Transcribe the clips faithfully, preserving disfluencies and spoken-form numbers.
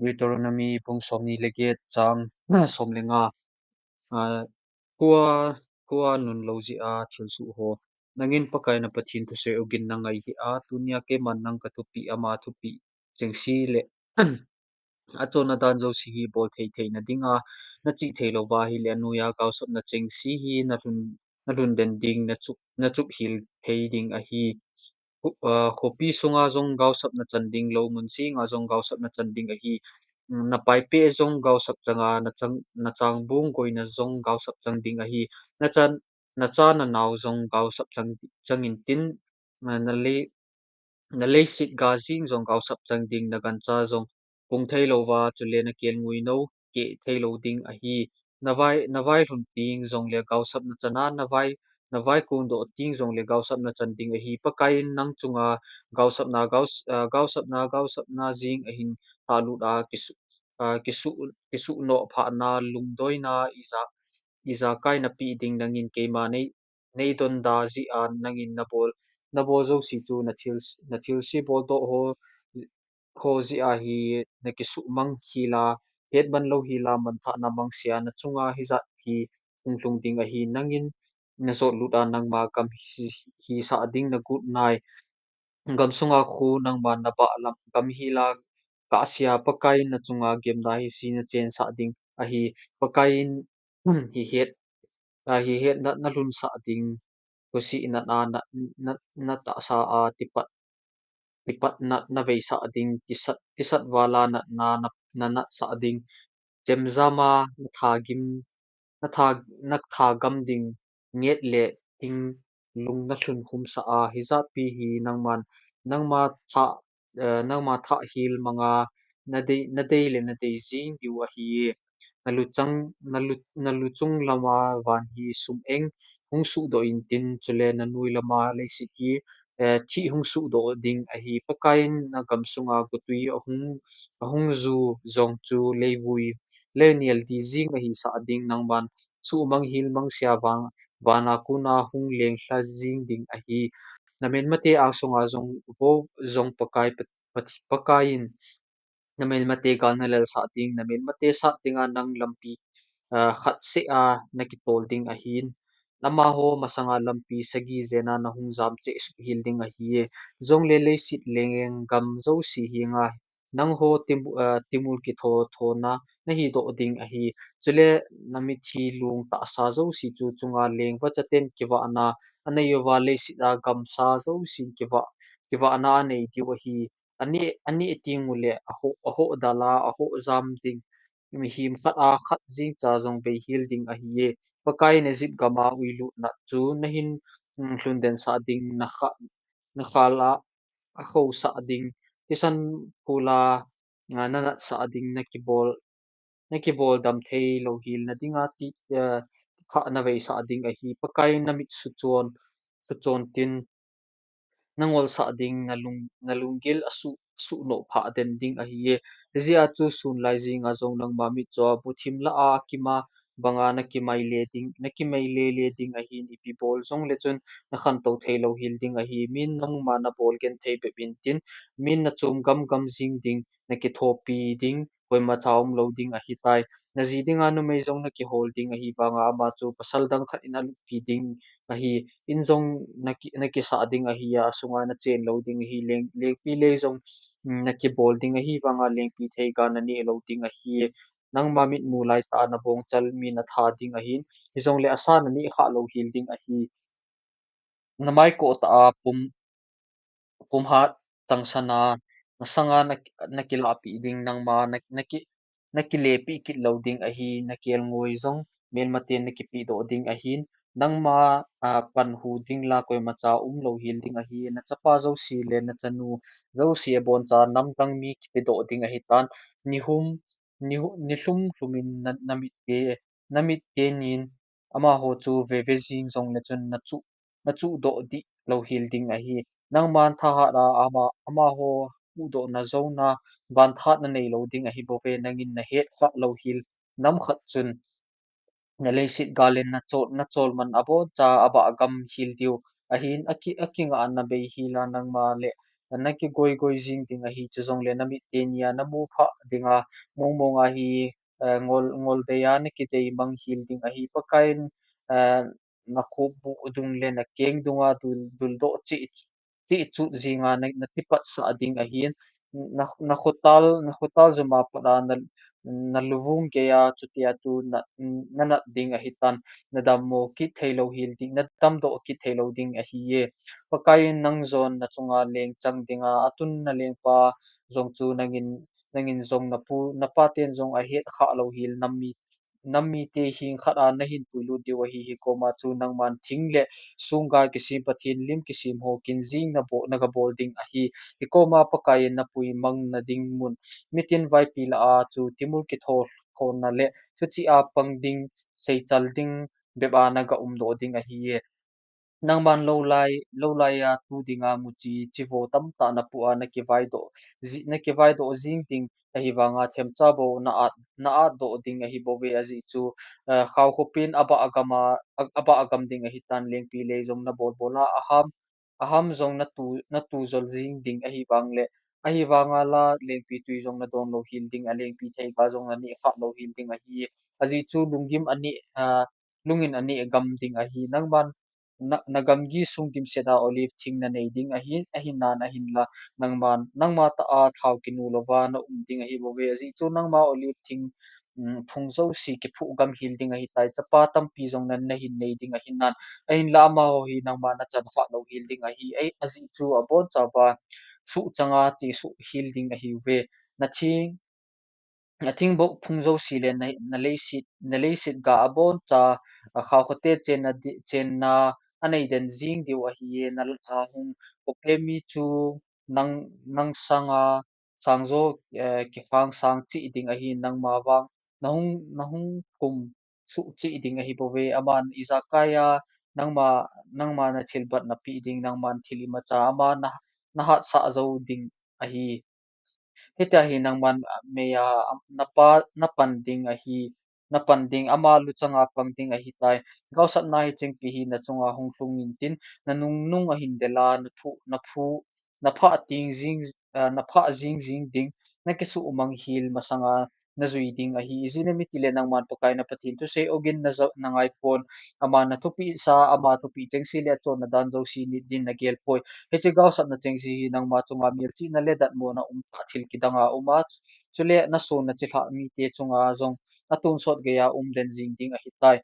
Deuteronomy bung somni le get chang somle nga. Ah, khua, khua nunlou jeh a thilsoh ho. Nangin Pakai na Pathen thusei ogin nangai hih a, tunia keiman nang kathupeh, ama thupeh chengse le achonna dan jouse hi bol thei theina dinga, nachih theilouva ahile anoiya gaosapna chengse hi nalhun, nalhun den ding, nachup, nachup hel thei ding ahi. Kho-, ah, khopi sunga jong gaosapna chan ding, lou mun senga jong gaosapna chan ding ahi. Mm, napaipeh jong gaosap changa, nachang, nachangbung goina jong gaosap chang ding ahi. Nacha, nacha nanao jong gaosap chang, chang intin, ah, nalei, naleiset ga jeng jong gaosap chang ding, nagancha jong pung theilouva, chule nakelngoi nou keh theilou ding ahi. Navai, navailhun teng jongle gaosapna chana, navai, navai kondoh teng jongle gaosapna chan ding ahi. Pakaiyin nang chunga gaosapna, gaos-, ah, gaosapna, gaosapna jeng ahin lhalut a, kisu-, ah, kisu-, kisuhnoh phahna, lungdoina, ija, ijakai napeh ding nangin keima nei, neidonda jeh a nangin nabol, nabol jouse chu nathil, nathilse boldoh ho, ho jeh a hi nakisuhmang hela, hetman lou hela, manthahna mangse a nachunga hijat hi hung lhung ding ahi. Nangin najotlut a nangma gam hi, hisah ding nagot nai. Gamsunga kho nangman nabah lam gam hela, kahsea Pakaiyin nachunga gemna hise nachensah ding ahi. Pakaiyin hihet, ah, hihet na, nalhunsah ding, khosih natna, na, na, natahsa a tipat, tipat nat naveisah ding, tisat, tisat vala natna, na, nanatsah ding, chemjam a nathagim, natha, nathagam ding, nget le thing lung nalhun khumsah a, hijat pi hi nangman, nangma thah, eh, nangma thah hel manga nadei, nadei le nadei jeng diu ahi. Naluchang, nalu, naluchung lama van hi sum-eng hung suhdoh intin, chule nanoi lama leiset hi, eh, thih hung suhdoh ding ahi. Pakaiyin nagam sunga gotwi ahung, ahung ju jong chu leivui, leinel di jeng ahisah ding, nangman suhmang hel mangsea van, vana kona hung lenglha jeng ding ahi. Namelmate angsunga jong vo jong Pakai, Pa, Pa, Pakaiyin namelmate gal nalelsah ding, namelmate sat dinga nang lampi, ah, khat seh a nakitol ding ahin. Amaho masanga lampi sagi jena nahung jam cheh suh hel ding ahi. Jongle leiset lenggam jouse henga nangho timu-, ah, timul kitho thona nahidoh ding ahi. Chule namithi long tahsa jouse chu chunga lengvachaten kivahna anei uva, leiset a gamsa jousen kivah, kivahna anei diu ahi. Aneh, aneh teng ule ahoh, ahoh dal a, ahoh jam ding, mihem khat a khat jengcha jong veihel ding ahiye. Pakaiyin Egypt gam a uilut nat chu nahin, mm, lhundensah ding, nakha, nakhal a, akhousah ding, thisan phul a, ah, nanatsah ding, nakibol, nakibol dam thei louhel na dinga ti, eh, thah naveisah ding ahi. Pakaiyin namit suchon, suchon tin, nangolsah ding, nalung, nalunggil asuh, asuhnoh phah den ding ahiye. Hijeh a chu sun lai jenga jong nangma mitcho a buthim lah a akima banga nakimaile ding, nakimaile le ding ahin, ipi bol jongle chun nakhantou thei louhel ding ahi. Min nangma nabol genthei bep intin, min nachom gamgam jing ding, nakithopi ding, koimacha umlou ding ahitai. Naji dinga numei jong nakihol ding ahi vanga, ama chu pasal dang khat in aluppi ding ahi. In jong naki, nakisah ding ahi a, asunga nachen lou ding ahi. Leng, lengpi lei jong, mm, nakibol ding ahi vanga, lengpi theiga naneh lou ding ahi. Nangma mitmu laitah a nabongchal mi natha ding ahin, hijongle asa naneh khah louhel ding ahi. Namai kohtah a pum, pumhat changsan a, nasanga na, nakilahpeh ding, nangma na, naki, nakilepeh kit lou ding ahi. Nakelngoi jong melmaten nakipehdoh ding ahin, nangma, ah, panhu ding la koimacha umlouhel ding ahi. Nachapa jouse le nachanu jouse aboncha namdang mi kipedoh ding ahitan. Nihum, nihu, nilhum lhum in na, namit ke, namit kenin amaho chu veve jing jongle chun nachuh, nachuhdoh dih louhel ding ahi. Nangman thahat a ama, amaho huhdohna jona vanthat nanei lou ding ahibouve. Nangin nahet khah louhel nam khat chun naleiset gal in nachol, nachol man aboncha abah gam hel diu ahin, aki, akingahna beihel a nangma le na kigoi goi jing ding ahi, chujongle na mit teni a na mu pha dinga, mong mong a hi, eh, ngol, ngol dei a na kidei mang hil ding ahi. Pakaiyin, eh, na khop bu dung le na keng dunga dul, dul doh chi, chi chu jinga na, na tipat sah ding ahin, na, na khotal, na khotal juma pat a na, na luvung gei a chutia chu na, na nat ding ahi tan, na dammo kit thei lo hil ding, na damdoh kit thei lo ding ahi e. Pakaiyin nang jon na chunga leng chang dinga, atun na lengpa jong chu nangin, nangin jong na pu, na pa ten jong ahet kha lo hil nam mi nam mite hing khat a na hin puilut diu ahi, hi koma chu nangman thing le sungga kisem Pathen lim kisem ho kin jing na bo, na ga bol ding ahi. Hi koma Pakaiyin na pui mang na ding mun. Mitin vaipi la a chu timul kitho, thona le thuchi a pang ding, seichal ding, bep a na ga um doh ding ahi e. Nangman lou lai, lou lai a tu dinga muchi, chivo tamtah na pu a na kivai doh, ji, na kivai doh jing ding ahi vanga themcha bou na at, na at doh ding ahi bou ve ajeh chu, eh, khao khopin abah agam a, a, abah agam ding ahi tan lengpi lei jong na bol bol a, aham, aham jong na tu, na tu jol jing ding ahi vang le, ahi vanga la lengpi tui jong na don lo hil ding a lengpi theiga jong na neh kha lo hil ding ahi. Ajeh chu lunggim a neh, ah, lungin a neh gam ding ahi. Nangman na, na gamgi sung dimset a olive thing na nei ding ahin, ahin nan ahin la nangman, nangma tah a thao kinu louva na um ding ahi bou ve. Ajeh chu nangma olive thing, um, phung jouse kiphuh gam hil ding ahi tai. Chapa tampi jong na, na hin nei ding ahin nan. Ahin la amaho hi nangma na chan kha lo hil ding ahi. Ai, ajeh chu abon chauva suh changa chesuh hil ding ahi ve. Na thing, na thing bou phung jouse le na, na leiset, na leiset ga abon cha, a, khao khote chenna di, chenna a nei den jing diu ahi e, na la a hung kope mi chu nang, nang sanga sang jo, eh, kikhang sang cheh ding ahi nangma vang. Na hung, na hung khum suh cheh ding ahi bou ve. Aman ijakai a nangma, nangma na thilbat na pe ding, nangman thil imacha ama na, na hatsah jou ding ahi. Hitia hi nangman, ah, mei a, am, na pa, na pan ding ahi, na pan ding, ama luchang a pang ding ahi tai. Gaosapna hi chengpi hi na chunga hung lhung intin, na nung nung ahin del a, na phu, na phu, na phah ting jing, ah, na phah jing jing ding, na kisuh mang hil masanga na jui ding ahi. Ijeh inem itile nangman Pakai na Pathen thusei ogin na ja, na ngai pon, ama na thupeh sa, ama thupeh chengse le achonna dan jouse nit din na gel poi. Hiche gaosapna chengse hi nangma chunga melchihna le datmona um tah thil kidang a um a, chule na sonna chilhah mite chunga jong atonsot gei a um den jing ding ahi tai.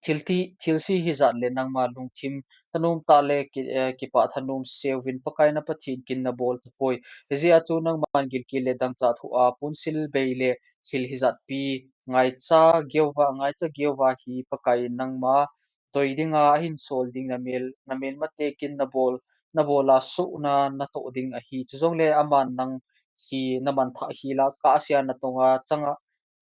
Thil thi, thilse hijat le nangma lungthim thanom tah le ki, eh, kipah thanom seuvin Pakai na Pathen kin na bol tapoi. Hijeh a chu nangman gilkel le dangchah thoh a, punsil bei le thil hijat pi, ngaicha geuva, ngaicha geuva hi Pakai nangma doi dinga ahin sol ding na mel, na melmate kin na bol, na bol a suhna na toh ding ahi. Chujongle aman nang hi na manthah hila kahsea na tonga changa,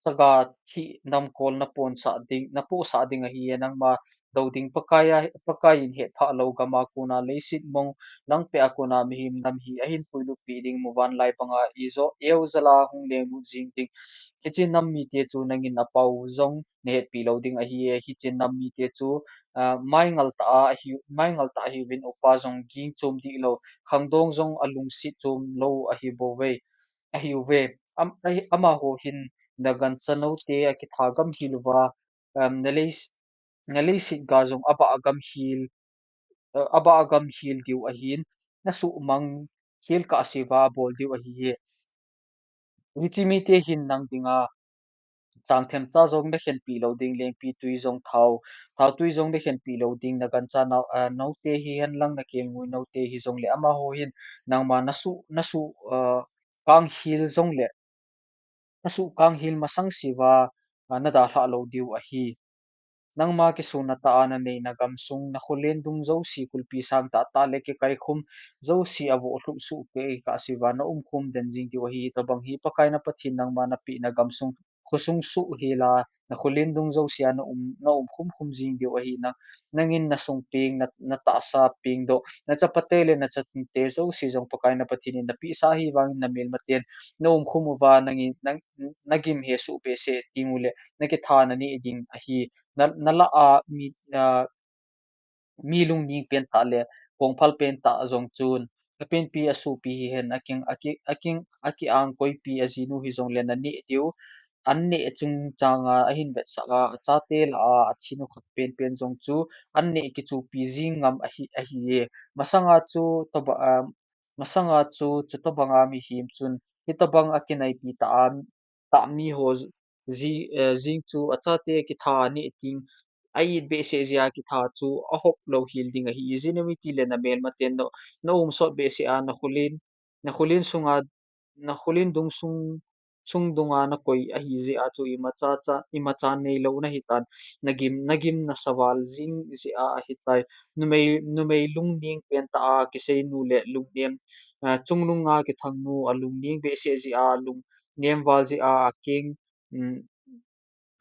chaga thih namkol na ponsah ding, na pohsah ding ahi e. Nangma dou ding Pakai a, Pakai in hetphah lou gam a kona leiset mong langpeh a kona mihem nam hi ahin puilut peh ding, muvanlai banga ijo, eujal a hung lenglut jing ding. Hiche nam mite chu nangin apao jong na hetpi lou ding ahi e. Hiche nam mite chu, ah, maingal tah a ahi, maingal tah ahiuvin upa jong ging chom dih lou, khangdong jong alungset chom lou ahi bou ve, ahiuve. Am, ahi, amaho hin na gancha noute akitha gam hil uva, um, na lei, na leiset ga jong abah agam hil, eh, abah agam hil diu ahin, na suhmang hil kahseuva abol diu ahi e. Hiche mite hin nang dinga chang themcha jong na khenpi lou ding, lengpi tui jong thao, thao tui jong na khenpi lou ding, na gancha nau, ah, noute hihen lang na kelngoi noute hijongle amaho hin nangma na suh, na suh, ah, kang hil jongle, na suh kang hil masang seuva, ah, na dalhah lou diu ahi. Nangma kisona tah a na neina gamsung, na kholen dung jouse kulpi sang tah tah le kikaikhum jouse avoh lhuh suh peh kahseuva na umkhum den jing diu ahi. Hitobang hi Pakai na Pathen nangma na pehna gamsung khosung suh hela, na kholen dung jouse a na um, na umkhum khum jing diu ahi. Na, nangin na sung peng, na, na tahsa pengdoh, na chapate le na chate jouse jong Pakai na Pathen in na pehsa ahi vangin na melmaten na umkhum uva, nangin, nang, na gim hesoh behseh tengule na kitha na neh ding ahi. Na, na lah a mi, ah, mi lungning pentah le kongphal pentah jong chun Apenpi asopi hihen, aking, aki, aking, akiang koipi ajinu hijongle naneh diu. An neh chungchanga ahin vetsah a, achate lah a, athinu khat penpen jong chu an neh kichupi jing ngam ahi, ahi e. Masanga chu toba, ah, masanga chu, chutobanga mihem chun, hitobang akinaipi tah a, tah miho ji, eh, jing chu achate kitha aneh ting, a-it behseh jeh a kitha chu ahop lou hel ding ahi. Ijeh inem itile namelmaten na, na umsot behseh a, nakholen, nakholen sunga, nakholen dung sung, sung dunga nakoi ahi jeh a chu imacha cha, imacha neilou nahitan, nagim, nagim nasaval jing jeh a ahitai. Numei, numei lungneng pentah a kiseinu le lungnem, ah, chungnunga kithangnu alungneng behseh jeh a, lungnem val jeh a, akeng, um,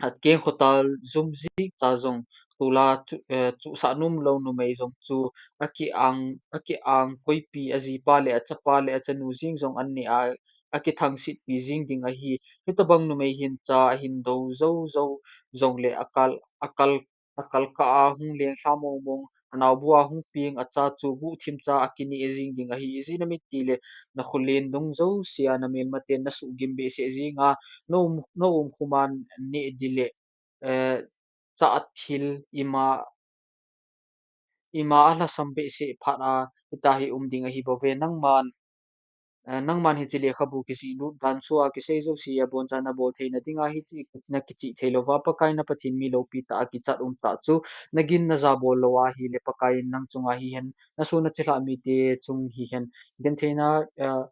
akeng khotal jum jihcha jong, tula chu, eh, chuhsah nomlou numei jong chu, akiang, akiang koipi ajipa le achapa le achanu jeng jong an neh a, akithangsetpi jing ding ahi. Hitobang numei hin cha ahin dou jou jou jongle akal, akal, akalkah a hung lenglha mongmong, anaobu a hung peng, acha chu guhthim cha akineh jing ding ahi. Ijeh inem itile nakholen dung jousea namelmaten nasuhgim behseh jeng a, na um, na umkhum a neh ding le, eh, chah thil ima, ima alhasam behseh phat a, hitahi um ding ahibouve. Nangman, eh, nangman hiche lekhabu kijihlut dan sua kisei jouse abonchan nabol theina dinga hiche nakichih theilouva, Pakai na Pathen mi loupi tah a kichat umtah chu nagin naja bol lou ahile Pakai in nang chunga hihen, nasoh nachilhah mite chung hihen, gentheina, eh,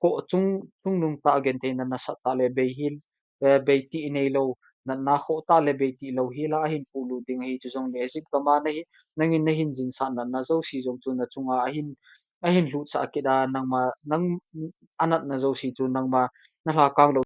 khoh chung, chungnung tah a gentheina nasat tah le beihel, eh, beitih neilou, natna khohtah le beitih louhel a ahin pohlut ding ahi. Chujongle Egypt gam a nahi, nangin nahin jinsah natna jouse jong chu nachunga ahin, ahin lhutsah kit a, nangma, nang, anatna jouse chu nangma nalhakang lou